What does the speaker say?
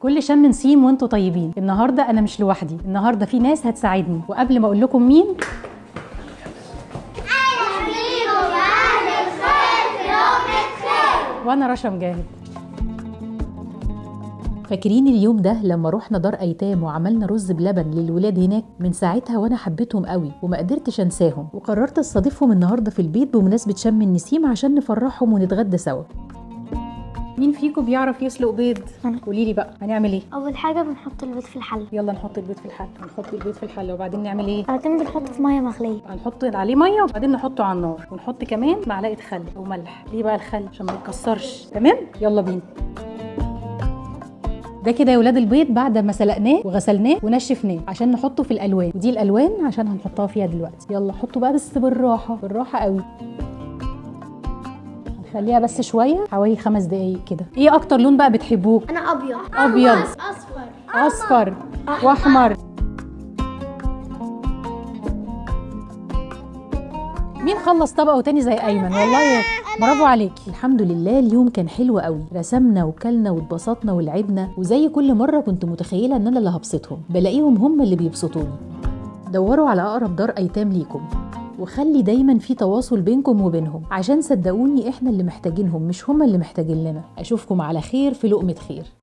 كل شم نسيم وانتوا طيبين. النهارده انا مش لوحدي، النهارده في ناس هتساعدني، وقبل ما اقول لكم مين، وانا رشا مجاهد. فاكرين اليوم ده لما رحنا دار ايتام وعملنا رز بلبن للولاد هناك؟ من ساعتها وانا حبيتهم قوي وما قدرتش انساهم، وقررت استضيفهم النهارده في البيت بمناسبة شم النسيم عشان نفرحهم ونتغدى سوا. مين فيكم بيعرف يسلق بيض؟ قولي لي بقى هنعمل ايه؟ اول حاجة بنحط البيض في الحلة. يلا نحط البيض في الحلة، نحط البيض في الحلة وبعدين نعمل ايه؟ بعدين بنحطه في مية مغليه، هنحط عليه مية وبعدين نحطه على النار، ونحط كمان معلقه خل وملح. ليه بقى الخل؟ عشان ما يتكسرش. تمام؟ يلا بينا. ده كده يا ولاد البيض بعد ما سلقناه وغسلناه ونشفناه عشان نحطه في الالوان، ودي الالوان عشان هنحطها فيها دلوقتي. يلا حطوا بقى، بس بالراحة بالراحة قوي. خليها بس شوية، حوالي 5 دقايق كده. ايه اكتر لون بقى بتحبوه؟ انا ابيض. ابيض، اصفر، اصفر واحمر. مين خلص طبقه تاني زي ايمن؟ والله برافو عليكي. الحمد لله اليوم كان حلو قوي، رسمنا وكلنا واتبسطنا ولعبنا، وزي كل مرة كنت متخيله ان انا اللي هبسطهم، بلاقيهم هم اللي بيبسطوني. دوروا على اقرب دار ايتام ليكم، وخلي دايما في تواصل بينكم وبينهم، عشان صدقوني احنا اللي محتاجينهم مش هم اللي محتاجين لنا. اشوفكم على خير في لقمة خير.